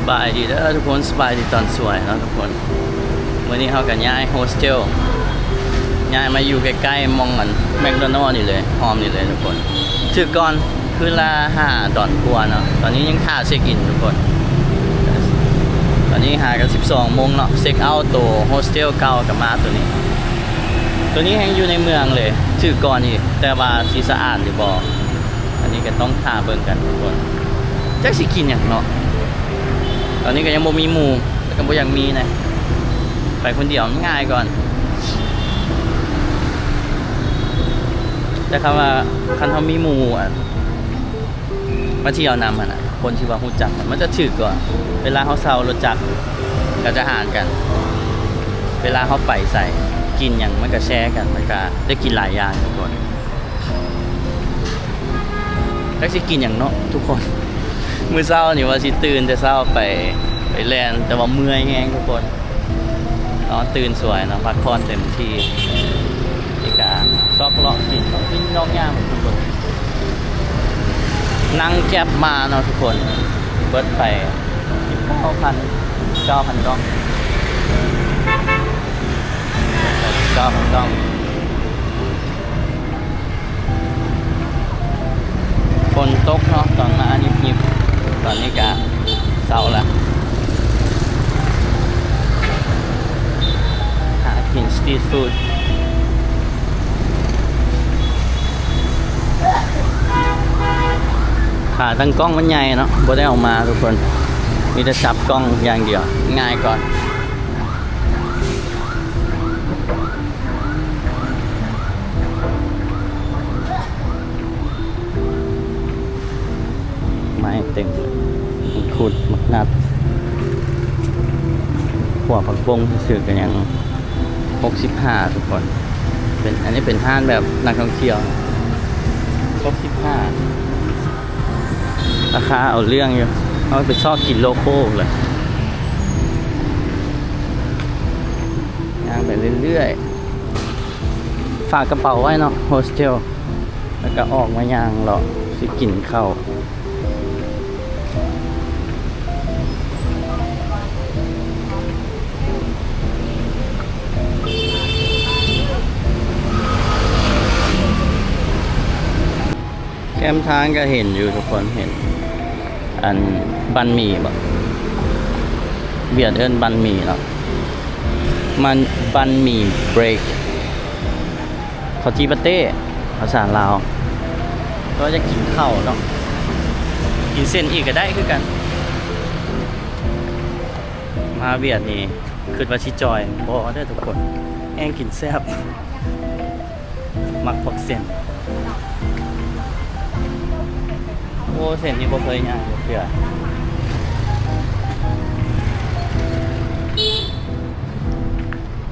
ສະບາຍດີເດີທຸກຄົນ ສະບາຍດີຕອນສວຍເນາະທຸກຄົນ. ມື້ນີ້ເຮົາກໍຍ້າຍໂຮສເທວ ຍ້າຍມາຢູ່ໃກ້ໆໝ່ອງອັນແມັກໂດນັລນີ້ເລີຍ ອ້ອມນີ້ເລີຍທຸກຄົນ. ຖືກກ່ອນຄືນລະຫ້າດອນກວ່າເນາະ. ຕອນນີ້ຍັງຖ້າເຊັກອິນທຸກຄົນ. ຕອນນີ້ຫາກັນສິບສອງໂມງເນາະ ເຊັກເອົາໂຕໂຮສເທວເກົ່າກໍມາໂຕນີ້. ໂຕນີ້ແຮ່ງຢູ່ໃນເມືອງເລີຍ ຖືກກ່ອນອີກ ແຕ່ວ່າຊິສະອາດຫຼືບໍ່ ອັນນີ້ກໍຕ້ອງຖ້າເບິ່ງກັນທຸກຄົນ. ຈັກຊິກິນຫຍັງເນາະ. ຕອນນີ້ກໍຍັງບໍ່ມີໝູ່ ແລ້ວກໍບໍ່ຢາກມີນະ. ໄປຄົນດຽວມັນງ່າຍກ່ອນ. ແຕ່ຄຳວ່າຄັນເຮົາມີໝູ່ ອາ ມາທ່ຽວນຳຫັ້ນນະ ຄົນທີ່ວ່າຮູ້ຈັກ ມັນຈະຖືກກວ່າ. ເວລາເຮົາເຊົ່າລົດຈັກກໍຈະຫານກັນ. ເວລາເຮົາໄປໃສ ກິນຫຍັງ ມັນກໍແຊກັນ ມັນກໍໄດ້ກິນຫຼາຍຢ່າງທຸກຄົນ. ຈັກຊິກິນຫຍັງເນາະທຸກຄົນ. ມື້ເຊົ້ານີ້ວ່າຊິຕື່ນແຕ່ເຊົ້າໄປ ໄປແລ່ນ ແຕ່ວ່າເມື່ອຍແຮງທຸກຄົນ. ນອນຕື່ນສວຍເນາະ ພັກຜ່ອນເຕັມທີ່. ນີ້ກະຊອກເລາະກິນ ຊອກກິນຊອກຫຍັງທຸກຄົນ. ນັ່ງແກັບມາເນາະທຸກຄົນ ເບິດໄປສິບເກົ້າພັນ ເກົ້າພັນດອງ ເກົ້າພັນດອງ. ຝົນຕົກເນາະ ຕອນມານິບໆ ຕອນນີ້ກະເຊົ້າລະ. ຫາກິນສະຕີດຟູດ ຂາຕັ້ງກ້ອງມັນໃຫຍ່ເນາະ ບໍ່ໄດ້ເອົາມາທຸກຄົນ ມີແຕ່ຈັບກ້ອງຢ່າງດຽວ ງ່າຍກ່ອນ. ໄມ້ເຕັມເລີຍ ມັງຄຸດ ໝາກນັດ ພວກຜັກບົ້ງຊື່ໆ ກໍຍັງຫົກສິບຫ້າທຸກຄົນ. ເປັນ ອັນນີ້ເປັນຮ້ານແບບນັກທ່ອງທ່ຽວ ຫົກສິບຫ້າ ລາຄາເອົາເລື່ອງຢູ່. ເຮົາໄປຊອກກິນໂລໂກ້ເລີຍ ຍ່າງໄປເລື້ອຍໆ ຝາກກະເປົາໄວ້ເນາະ ໂຮສເທວ ແລ້ວກະອອກມາຍ່າງເລາະ ຊິກິນເຂົ້າ. ແຄມທາງກໍເຫັນຢູ່ທຸກຄົນ ເຫັນອັນບັນໝີ່ບໍ ຫວຽດເອີ້ນບັນໝີ່ເນາະ ມັນບັນໝີ່ເບຣກ ເຂົ້າຈີ່ປາເຕ້ ພາສາລາວ ແຕ່ວ່າຢາກກິນເຂົ້າເນາະ ກິນເສັ້ນອີກກໍໄດ້ຄືກັນ. ມາຫວຽດນີ້ ຄິດວ່າຊິຈ່ອຍ ບໍ່ເດີທຸກຄົນ ແຮ່ງກິນແຊບ ມັກພວກເສັ້ນ. ໂອ້ ເສັ້ນນີ້ບໍ່ເຄີຍຍ່າງຈັກເທື່ອ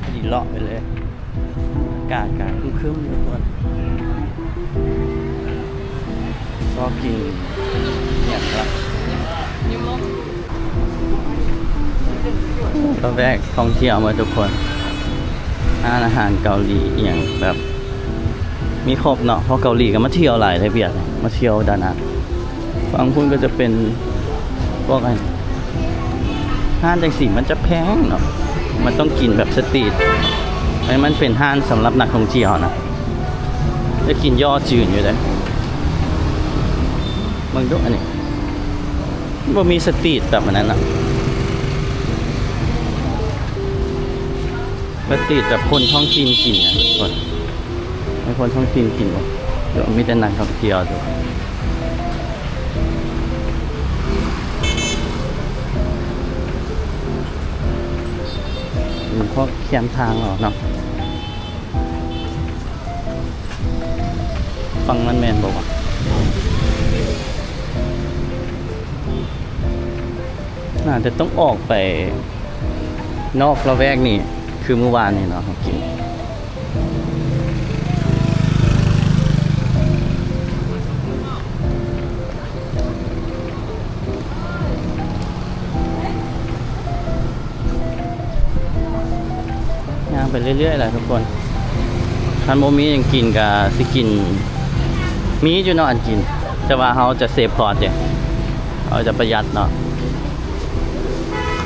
ພໍດີເລາະໄປເລີຍ. ອາກາດກະຄຶມໆ ທຸກຄົນ ຊອບກິນຫຍັງລະ ລະແວກທ່ອງທ່ຽວໝົດທຸກຄົນ ຮ້ານອາຫານເກົາຫຼີອີ່ຫຍັງແບບມີຄົບເນາະ ເພາະເກົາຫຼີກໍມາທ່ຽວຫຼາຍເດ້ ຫວຽດ ມາທ່ຽວດານັງ. ຝັ່ງພຸ້ນກໍຈະເປັນພວກອັນ ຮ້ານຈັ່ງຊີ້ມັນຈະແພງເນາະ ມັນຕ້ອງກິນແບບສະຕຣີດ ໃຫ້ມັນເປັນຮ້ານສຳລັບນັກທ່ອງທ່ຽວນະ. ໄດ້ກິນຍໍຈືນຢູ່ເດ້ ເບິ່ງດູອັນນີ້ ບໍ່ມີສະຕຣີດແບບອັນນັ້ນນະ. ປະຕິແບບຄົນທ້ອງຖິ່ນກິນນະທຸກຄົນ ໃຫ້ຄົນທ້ອງຖິ່ນກິນບໍ່ ຫຼືວ່າມີແຕ່ນັກທ່ອງທ່ຽວ? ອືມ ພວກແຄມທາງເນາະ ຝັ່ງນັ້ນແມ່ນບໍ່ວະ? ໜ້າຈະຕ້ອງອອກໄປນອກລະແວກນີ້ ຄືມື້ວານນີ້ເນາະ ເຮົາກິນ ຍ່າງໄປເລື້ອຍໆລະທຸກຄົນ ຄັນບໍ່ມີຫຍັງກິນກະຊິກິນ ມີຢູ່ເນາະອັນກິນ ແຕ່ວ່າເຮົາຈະເຊບຄອສເດ້ ເຮົາຈະປະຢັດເນາະ.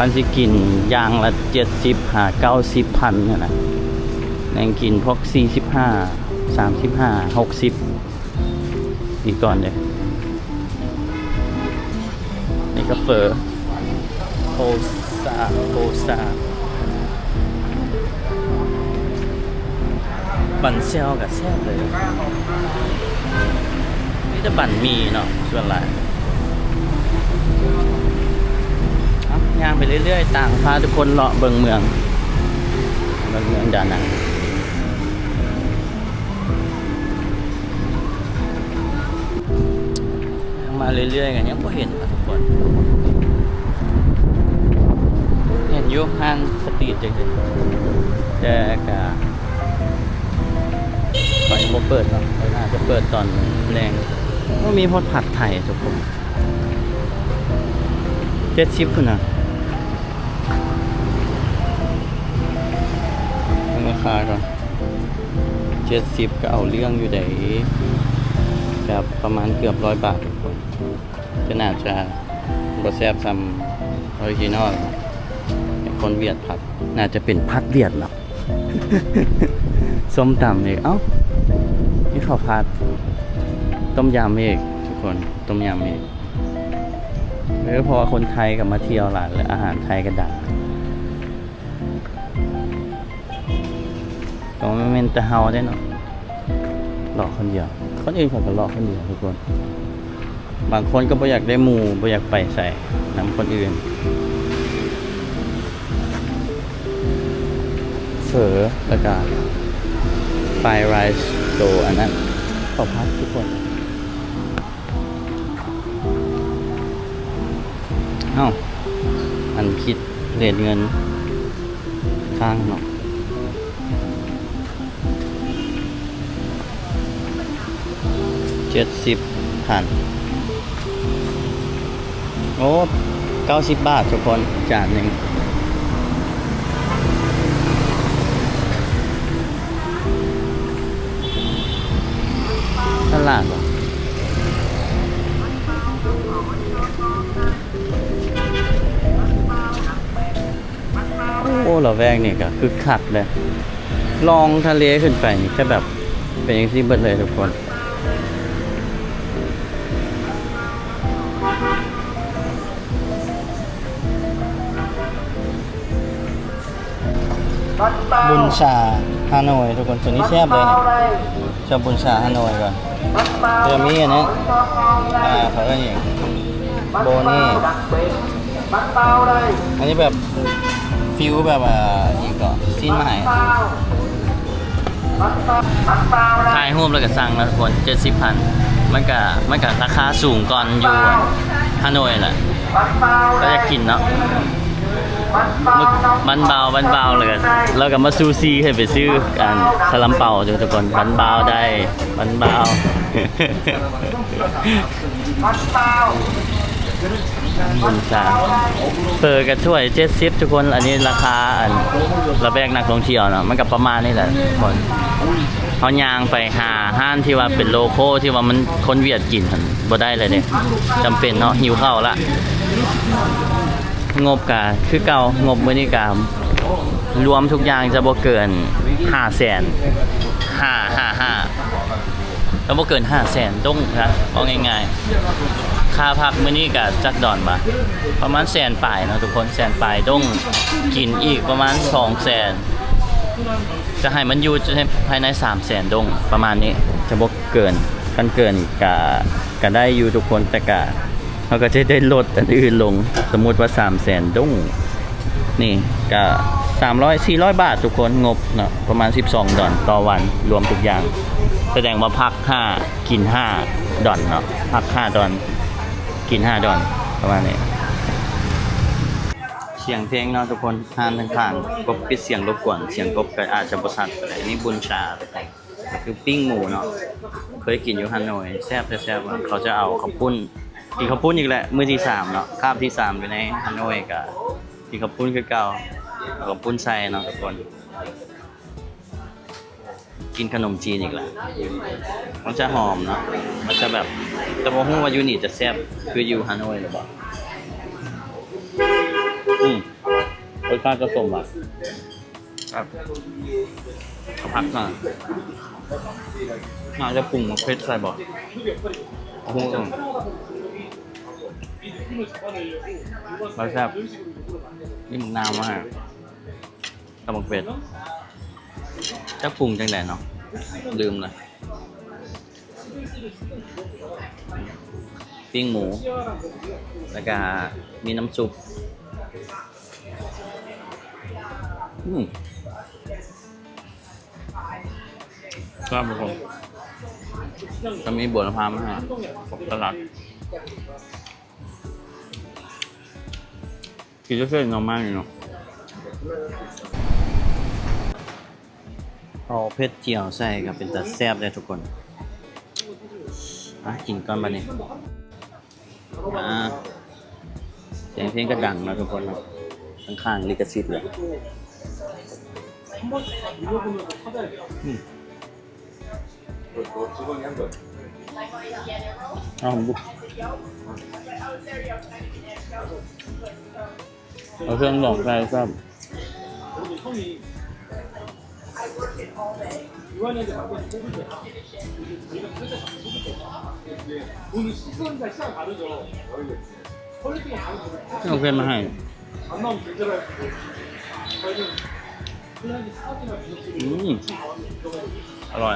ອັນຊິກິນຢ່າງລະເຈັດສິບຫາເກົ້າສິບພັນຫັ້ນນະ ແນງກິນພວກສີ່ສິບຫ້າ ສາມສິບຫ້າ ຫົກສິບ ອີກກ່ອນເດ້. ນີ້ກໍເຝີ ໂຄຊາ ໂຄຊາ ບັ້ນແຊວກໍແຊບເລີຍ ມີແຕ່ບັ້ນໝີ່ເນາະ ສ່ວນຫຼາຍ. ເອົ້າ ຍ່າງໄປເລື້ອຍໆ ຕ່າງພາທຸກຄົນເລາະເບິ່ງເມືອງ ເບິ່ງເມືອງດານັງ. ມາເລື້ອຍໆ ກໍຍັງບໍ່ເຫັນທຸກຄົນ ເຫັນຢູ່ຮ້ານສະຕຣີດຈັ່ງຊີ້ ແຕ່ກະເຂົາຍັງບໍ່ເປີດເນາະ ເຂົາໜ້າຈະເປີດຕອນແລງ. ໂອ້ ມີຮອດຜັດໄທທຸກຄົນ ເຈັດສິບພຸ້ນນະ ເບິ່ງລາຄາກ່ອນ. ເຈັດສິບກໍເອົາເລື່ອງຢູ່ເດ້ ແບບປະມານເກືອບຮ້ອຍບາດທຸກຄົນ ກໍໜ້າຈະບໍ່ແຊບສ່ຳອໍຣິຈິນອລ ໃຫ້ຄົນຫວຽດຜັດ ໜ້າຈະເປັນຜັດຫວຽດເນາະ ສົ້ມຕຳອີກ ເອົ້າ ມີເຂົ້າຜັດ ຕົ້ມຍຳອີກທຸກຄົນ ຕົ້ມຍຳອີກ ເອີ ເພາະວ່າຄົນໄທກໍມາທ່ຽວຫຼາຍ ແລະ ອາຫານໄທກໍດັງ. ກໍບໍ່ແມ່ນແຕ່ເຮົາເດ້ເນາະ ເລາະຄົນດຽວ ຄົນອື່ນເຂົາກໍເລາະຄົນດຽວທຸກຄົນ. ບາງຄົນກໍບໍ່ຢາກໄດ້ໝູ່ ບໍ່ຢາກໄປໃສນຳຄົນອື່ນ. ເຝີ ແລ້ວກໍຟຣາຍຣາຍສ໌ ໂຕອັນນັ້ນ ເຂົ້າຜັດທຸກຄົນ. ເອົ້າ ອັນຄິດເລດເງິນຄ້າງເນາະ ເຈັດສິບພັນ ໂອ້ ເກົ້າສິບບາດທຸກຄົນ ຈານໜຶ່ງ. ຕະຫຼາດຫວາ? ໂອ້ ລະແວກນີ້ກໍຄຶກຄັກເດ້ ລ່ອງທະເລຂຶ້ນໄປນີ້ກໍແບບເປັນຈັ່ງຊີ້ເບິດເລີຍທຸກຄົນ. ບຸນຊາ ຮາໂນຍ ທຸກຄົນ ໂຕນີ້ແຊບເລີຍນີ້ ຊອບບຸນຊາ ຮາໂນຍ ກ່ອນ. ແລ້ວມີອັນນີ້ ອ່າ ເຂົາເອີ້ນຫຍັງ ໂບນີ້ ອັນນີ້ແບບ ຟີລແບບ ອ່າ ອີ່ຫຍັງເກາະ ຊີ້ນໄມ້ ຖ່າຍຮູບແລ້ວກໍສັ່ງເນາະທຸກຄົນ ເຈັດສິບພັນ ມັນກໍ ມັນກໍລາຄາສູງກ່ອນຢູ່ຮາໂນຍແຫຼະ ກໍຢາກກິນເນາະ. ມັນເບົາ ມັນເບົາ ແລ້ວກໍ ແລ້ວກໍມາຊູຊີ ໃຫ້ໄປຊື້ອັນ ຊາລາມເປົາ ທຸກຄົນ ມັນເບົາໄດ້ ມັນເບົາ ບຸນຊາ ເຝີກໍຖ້ວຍເຈັດສິບ ທຸກຄົນ ອັນນີ້ລາຄາອັນລະແວກນັກທ່ອງທ່ຽວເນາະ ມັນກໍປະມານນີ້ແຫຼະທຸກຄົນ. ເຮົາຍ່າງໄປຫາຮ້ານທີ່ວ່າເປັນໂລໂຄ ທີ່ວ່າມັນຄົນຫວຽດກິນຫັ້ນບໍ່ໄດ້ແລ້ວເດ້ ຈຳເປັນເນາະ ຫິວເຂົ້າລະ. ງົບກະຄືເກົ່າ ງົບມື້ນີ້ກະລວມທຸກຢ່າງຈະບໍ່ເກີນຫ້າແສນ ຫ້າ ຫ້າ ຫ້າ ຈະບໍ່ເກີນຫ້າແສນດົງນະ ເວົ້າງ່າຍໆ. ຄ່າພັກມື້ນີ້ກະຈັກດອນຫວາ ປະມານແສນປາຍເນາະທຸກຄົນ ແສນປາຍດົງ ກິນອີກປະມານສອງແສນ ຈະໃຫ້ມັນຢູ່ພາຍໃນສາມແສນດົງ ປະມານນີ້ ຈະບໍ່ເກີນ ຄັນເກີນກະ ກະໄດ້ຢູ່ທຸກຄົນ ແຕ່ກະ ເຮົາກໍຈະໄດ້ລົດອັນອື່ນລົງ ສົມມຸດວ່າສາມແສນດົງ ນີ້ກະສາມຮ້ອຍ ສີ່ຮ້ອຍບາດທຸກຄົນ ງົບເນາະ ປະມານສິບສອງດອນຕໍ່ວັນ ລວມທຸກຢ່າງ ສະແດງວ່າພັກຫ້າ ກິນຫ້າດອນເນາະ ພັກຫ້າດອນ ກິນຫ້າດອນ ປະມານນີ້. ສຽງເພງເນາະທຸກຄົນ ຮ້ານຂ້າງໆ ກົບປິດສຽງລົບກວນ ສຽງກົບກໍອາດຈະບໍ່ຊັດປານໃດ. ອັນນີ້ບຸນຊາ ຄືປີ້ງໝູເນາະ ເຄີຍກິນຢູ່ຮາໂນຍ ແຊບແທ້ໆ ເຂົາຈະເອົາເຂົ້າປຸ້ນ ກິນເຂົ້າປຸ້ນອີກແຫຼະ ມື້ທີສາມເນາະ ຄາບທີສາມຢູ່ໃນຮາໂນຍ ກະກິນເຂົ້າປຸ້ນຄືເກົ່າ ເອົາເຂົ້າປຸ້ນໃສ່ເນາະທຸກຄົນ. ກິນຂະໜົມຈີນອີກແລ້ວ ມັນຈະຫອມເນາະ ມັນຈະແບບ ແຕ່ບໍ່ຮູ້ວ່າຢູ່ນີ້ຈະແຊບຄືຢູ່ຮາໂນຍຫຼືບໍ່. ອືມ รสชาติก็ส้มอะ ครับ เอาผักหน่อย น่าจะปรุงหมกเผ็ดใส่บ่ โอ้โห รสชาติ นี่หมกนาวมาให้ กับหมกเผ็ด จะปรุงจังใดเนาะ ลืมเลย ปิ้งหมู แล้วก็มีน้ำซุป อืม ครับผม ก็มีบัวละพามาให้ สลัด กินเส้นหน่อไม้เนาะ เอาเผ็ดเจียวใส่ก็เป็นตาแซ่บเด้ทุกคน อ่ะ กินก่อนบัดนี้ อ่า เสียงเพลงก็ดังเนาะทุกคนเนาะ ข้างๆลิขสิทธิ์เลย อืม เอาบุ เอาเครื่องดองใส่ครับ เอาเครื่องมาให้ อืม อร่อย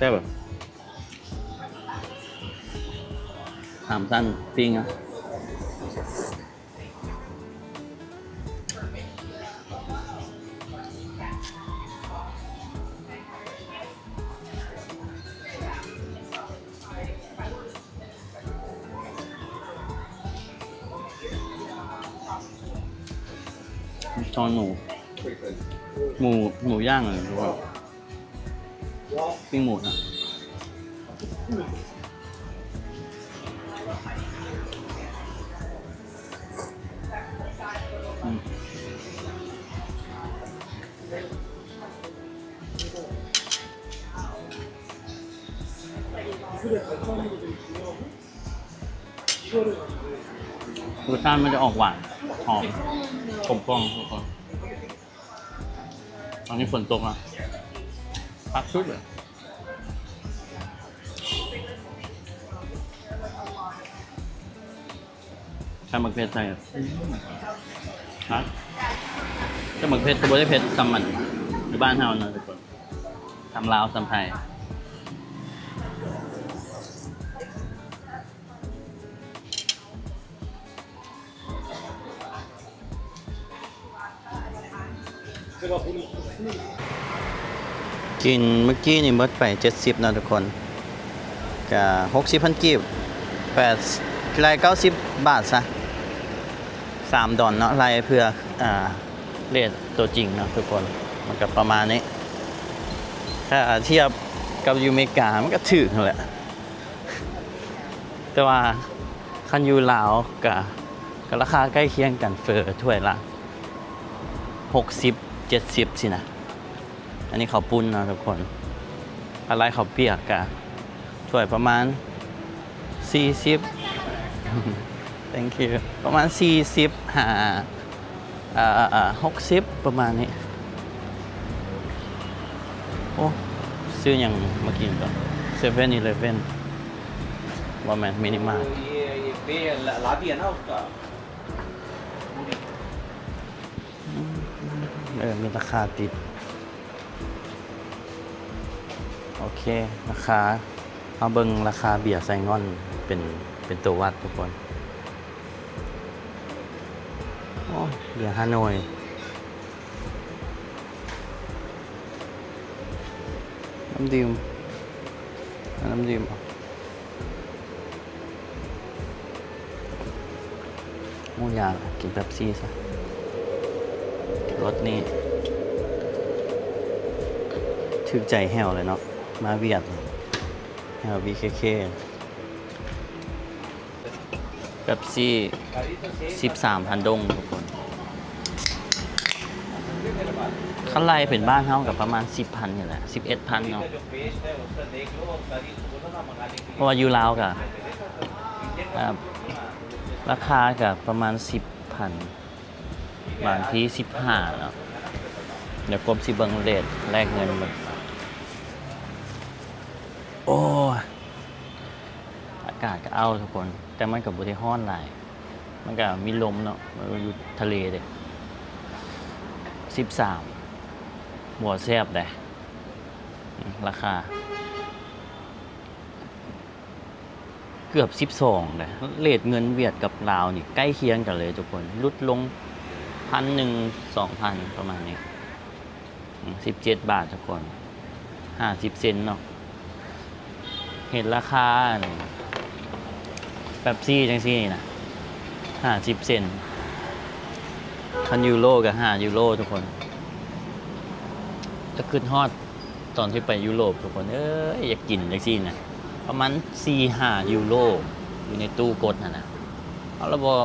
แซ่บอะ สามชั้นปิ้งอะ ซอยหมู หมู หมูย่างอะ หรือว่าปิ้งหมูนะ อืม รสชาติมันจะออกหวาน หอม กลมกล่อมทุกคน ตอนนี้ฝนตกอะ คักสุดเลย ใส่หมากเผ็ดใส่ อืม คัก แต่หมากเผ็ดก็บ่ได้เผ็ดส่ำมัน อยู่บ้านเฮาเนาะทุกคน ส่ำลาวส่ำไทย กินเมื่อกี้นี่หมดไปเจ็ดสิบเนาะทุกคน ก็หกสิบพันกีบ แปด ไล่เก้าสิบบาทซะ สามดอลเนาะ ไล่เพื่อ อ่า เรตตัวจริงเนาะทุกคน มันก็ประมาณนี้ ถ้าเทียบกับอยู่อเมริกามันก็ถูกนั่นแหละ แต่ว่าคันอยู่ลาวก็ ก็ราคาใกล้เคียงกัน เฝอถ้วยละหกสิบ เจ็ดสิบซี้นะ อันนี้ข้าวปุ้นเนาะทุกคน ถ้าไล่ข้าวเปียกก็ถ้วยประมาณสี่สิบ thank you ประมาณสี่สิบ หา เอ่อ หกสิบ ประมาณนี้ โอ้ ซื้อหยังมากินก่อน เซเว่นอีเลฟเว่น บ่แม่น มินิมาร์ท เออ มีราคาติด โอเค ราคา เฮาเบิ่งราคาเบียร์ไซงอนเป็น เป็นตัววัดทุกคน โอ้ เบียร์ฮานอย น้ำดื่ม เอาน้ำดื่มเอา โอ้ อยากกินเป๊ปซี่ซะ รถนี่ ถืกใจแฮวเลยเนาะ มาเวียด แฮว วีเคเค เป๊ปซี่ สิบสาม พันดงทุกคน ค ໄລ່ເປັນບ້ານເຮົາກໍປະມານສິບພັນນີ້ແຫຼະ ສິບເອັດພັນເນາະ ເພາະວ່າຢູ່ລາວກໍ ອ່າ ລາຄາກໍປະມານສິບພັນ ບາງທີສິບຫ້າເນາະ. ດຽວກົບຊິເບິ່ງເຣດແລກເງິນເບິ່ງ. ໂອ້ຍ ອາກາດກໍເອົ້າທຸກຄົນ ແຕ່ມັນກໍບໍ່ໄດ້ຮ້ອນຫຼາຍ ມັນກໍມີລົມເນາະ ມັນຢູ່ທະເລເດ້. ສິບສາມ ບໍ່ແຊບເດ້ ອາ ລາຄາ ເກືອບສິບສອງເດ້. ເຣດເງິນຫວຽດກັບລາວນີ້ໃກ້ຄຽງກັນເລີຍທຸກຄົນ ຫຼຸດລົງພັນໜຶ່ງ ສອງພັນ ປະມານນີ້. ອືມ ສິບເຈັດບາດທຸກຄົນ ຫ້າສິບເຊັນເນາະ. ເຫັນລາຄາອັນເປັບຊີຈັ່ງຊີ້ນີ້ນະ ຫ້າສິບເຊັນ ຄັນຢູໂຣກໍຫ້າຢູໂຣທຸກຄົນ. ຈະຄຶດຮອດຕອນທີ່ໄປຢູໂຣບທຸກຄົນເອີຍ ຢາກກິນຈັ່ງຊີ້ນະ ປະມານສີ່ຫ້າຢູໂຣ ຢູ່ໃນຕູ້ກົດຫັ້ນນະ. ເອົາລະບໍ່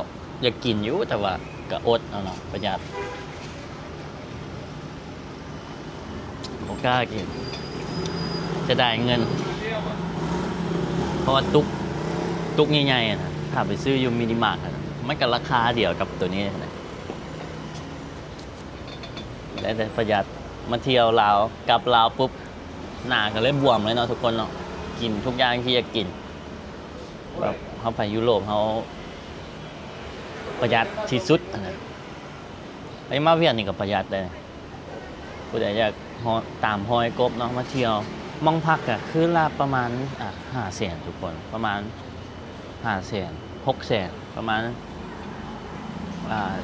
ຢາກກິນຢູ່ ແຕ່ວ່າກໍອົດເອົາເນາະ ປະຢັດ ບໍ່ກ້າກິນ ເສຍດາຍເງິນ ເພາະວ່າຕຸກ ຕຸກໃຫຍ່ໆນະ ຖ້າໄປຊື້ຢູ່ມິນິມາດຫັ້ນນະ ມັນກໍລາຄາດຽວກັບໂຕນີ້ຫັ້ນນະ ໄດ້ແຕ່ປະຢັດ. ມາທ່ຽວລາວ ກັບລາວປຸບ ໜ້າກໍເລີຍບວມເລີຍເນາະທຸກຄົນເນາະ ກິນທຸກຢ່າງທີ່ຢາກກິນ ແບບເຮົາໄປຢູໂຣບເຮົາປະຢັດທີ່ສຸດຫັ້ນນະ. ໄປມາຫວຽດນີ້ກໍປະຢັດເດ້ ຜູ້ໃດຢາກຮອຍ ຕາມຮອຍກົບເນາະ ມາທ່ຽວ ໝ່ອງພັກກໍຄືນລະປະມານ ອ່າ ຫ້າແສນທຸກຄົນ ປະມານຫ້າແສນ ຫົກແສນ ປະມານ ອ່າ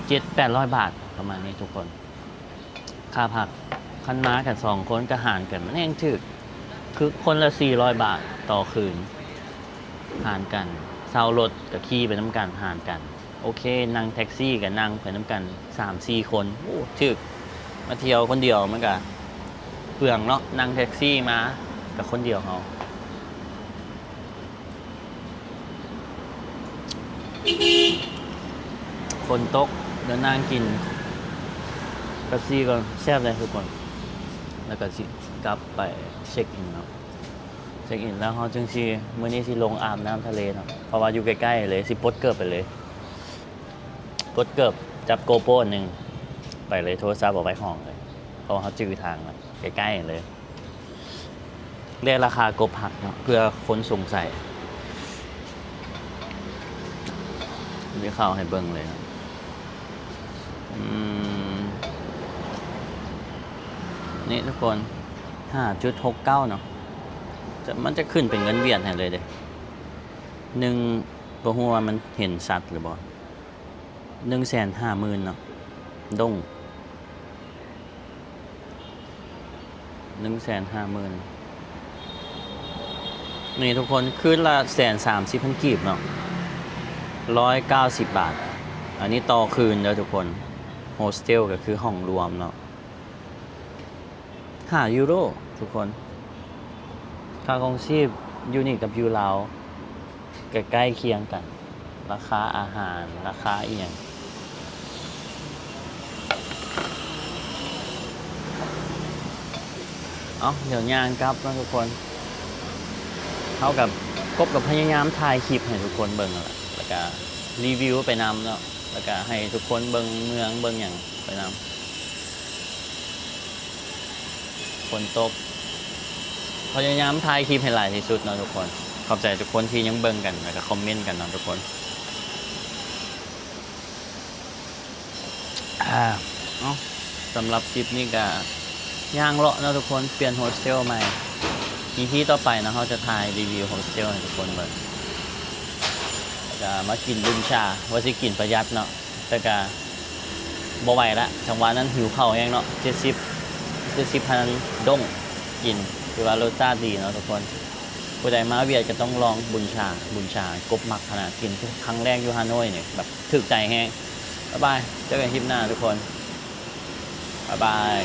ເຈັດແປດຮ້ອຍບາດ ປະມານນີ້ທຸກຄົນ. ຄ່າພັກ ຄັນມາກັນສອງຄົນກໍຫານກັນ ມັນແຮ່ງຖືກ ຄືຄົນລະສີ່ຮ້ອຍບາດຕໍ່ຄືນ ຫານກັນ ເຊົ່າລົດກໍຂີ່ໄປນຳກັນ ຫານກັນ ໂອເຄ ນັ່ງແທັກຊີກໍນັ່ງໄປນຳກັນສາມສີ່ຄົນ ໂອ້ ຖືກ. ມາທ່ຽວຄົນດຽວມັນກໍເປືອງເນາະ ນັ່ງແທັກຊີມາກໍຄົນດຽວເຮົາ. ຝົນຕົກ ດຽວນັ່ງກິນເປັບຊີກ່ອນ ແຊບເລີຍທຸກຄົນ ແລ້ວກໍຊິກັບໄປເຊັກອິນເນາະ ເຊັກອິນແລ້ວເຮົາຈຶ່ງຊິ ມື້ນີ້ຊິລົງອາບນ້ຳທະເລເນາະ ເພາະວ່າຢູ່ໃກ້ໆເລີຍ ຊິປົດເກີບໄປເລີຍ ປົດເກີບ ຈັບໂກໂປອັນໜຶ່ງໄປເລີຍ ໂທລະສັບເອົາໄວ້ຫ້ອງເລີຍ ເພາະວ່າເຮົາຈື່ທາງແລ້ວ ໃກ້ໆເລີຍ. ແລະລາຄາກົບຜັກເນາະ ເພື່ອຄົນສົງໄສ ມີເຂົ້າໃຫ້ເບິ່ງເລີຍເນາະ ອືມ ນີ້ທຸກຄົນ ຫ້າຈຸດຫົກເກົ້າເນາະ ຈະ ມັນຈະຂຶ້ນເປັນເງິນຫວຽດໃຫ້ເລີຍເດ້ ໜຶ່ງ ບໍ່ຮູ້ວ່າມັນເຫັນຊັດຫຼືບໍ່ ໜຶ່ງແສນຫ້າໝື່ນເນາະ ດົ້ງ ໜຶ່ງແສນຫ້າໝື່ນ ນີ້ທຸກຄົນ ຄືນລະແສນສາມສິບພັນກີບເນາະ ຮ້ອຍເກົ້າສິບບາດ ອັນນີ້ຕໍ່ຄືນເດີທຸກຄົນ ໂຮສເທວກໍຄືຫ້ອງລວມເນາະ ຫ້າຢູໂຣທຸກຄົນ ຄ່າຄອງຊີບຢູ່ນີ້ກັບຢູ່ລາວ ໃກ້ໆຄຽງກັນ ລາຄາອາຫານ ລາຄາອີ່ຫຍັງ. ເອົາ ດຽວຍ່າງກັບເນາະທຸກຄົນ ເຮົາກັບ ກົບກັບພະຍາຍາມຖ່າຍຄລິບໃຫ້ທຸກຄົນເບິ່ງຫັ້ນແຫຼະ ແລ້ວກະຣີວິວໄປນຳເນາະ ແລ້ວກະໃຫ້ທຸກຄົນເບິ່ງເມືອງເບິ່ງຫຍັງໄປນຳ. ຝົນຕົກ ພະຍາຍາມຖ່າຍຄລິບໃຫ້ຫຼາຍທີ່ສຸດເນາະທຸກຄົນ. ຂອບໃຈທຸກຄົນທີ່ຍັງເບິ່ງກັນ ແລ້ວກໍຄອມເມັນກັນເນາະທຸກຄົນ. ອາ ເອົາ ສຳລັບຄລິບນີ້ກໍຍ່າງເລາະເນາະທຸກຄົນ ປ່ຽນໂຮສເທວໃໝ່. ອີພີຕໍ່ໄປເນາະ ເຮົາຈະຖ່າຍຣີວິວໂຮສເທວໃຫ້ທຸກຄົນເບິ່ງ ແລ້ວກໍມາກິນບຸນຊາ ວ່າຊິກິນປະຢັດເນາະ. ແຕ່ກະບໍ່ໄຫວລະ ຈັງຫວະນັ້ນຫິວເຂົ້າແຮງເນາະ. ເຈັດສິບ ເຈັດສິບພັນດົ້ງ ກິນ ຖືວ່າລົດຊາດດີເນາະທຸກຄົນ. ຜູ້ໃດມາຫວຽດກໍຕ້ອງລອງບຸນຊາ ບຸນຊາ ກົບມັກຂະໜາດ ກິນຄັ້ງແລກຢູ່ຮ່າໂນ້ຍນີ້ ແບບຖືກໃຈແຮງ. ບາຍບາຍ ເຈີກັນຄລິບໜ້າທຸກຄົນ ບາຍບາຍ.